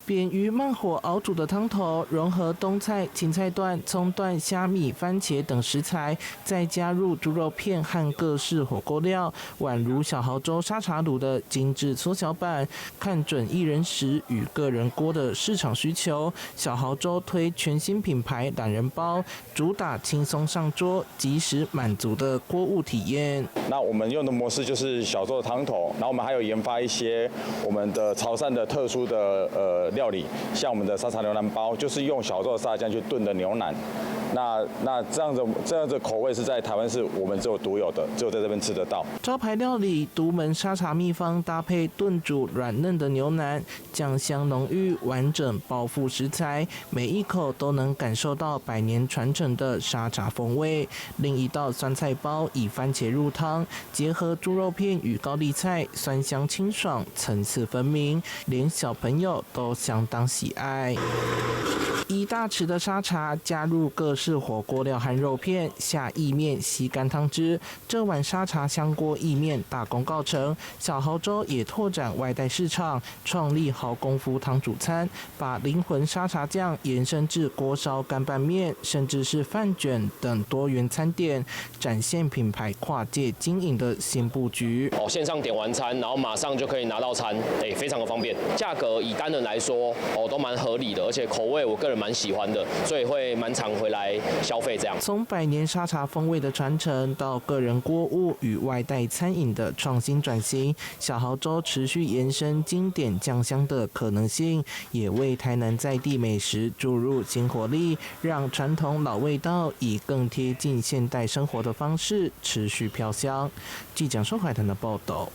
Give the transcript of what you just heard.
扁魚慢火熬煮的湯頭，融合冬菜、芹菜段、蔥段、蝦米、番茄等食材，再加入豬肉片和各式火鍋料，宛如小豪洲沙茶滷的精緻縮小版。看準一人食與個人鍋的市場需求，小豪洲推全新品牌懶人包，主打輕鬆上桌、即時滿足的鍋物體驗。那我們用的模式就是小粥的湯頭，然後我們還有研發一些我們的潮汕的特殊的料理，像我們的沙茶牛腩包，就是用小粥的沙茶醬去燉的牛腩。那這樣子口味是在台灣是我們只有獨有的，只有在這邊吃得到。招牌料理獨門沙茶秘方，搭配燉煮軟嫩的牛腩，醬香濃郁，完整包覆食材，每一口都能感受到百年傳承的沙茶風味。另一道酸菜包以番茄入湯，結合豬肉片與高麗菜，酸香清爽，層次分明，連小朋友都相當喜愛。一大匙的沙茶，加入各式火鍋料和肉片，下意麵吸乾湯汁，這碗沙茶香鍋意麵大功告成。小豪洲也拓展外帶市場，創立豪功夫湯主餐，把靈魂沙茶醬延伸至鍋燒乾拌麵，甚至是飯捲等多元餐點，展現品牌跨界經營的新布局。哦，線上點完餐，然後馬上就可以拿到餐，哎，非常的方便。價格以單人來說，哦，都蠻合理的，而且口味我個人蠻喜歡的，所以會蠻常回來消費這樣。從百年沙茶風味的傳承到個人鍋物與外帶餐飲的創新轉型，小豪洲持續延伸經典醬香的可能性，也為台南在地美食注入新活力，讓傳統老味道以更貼近現代生活的方式持續飄香。記者蘇海騰的報道。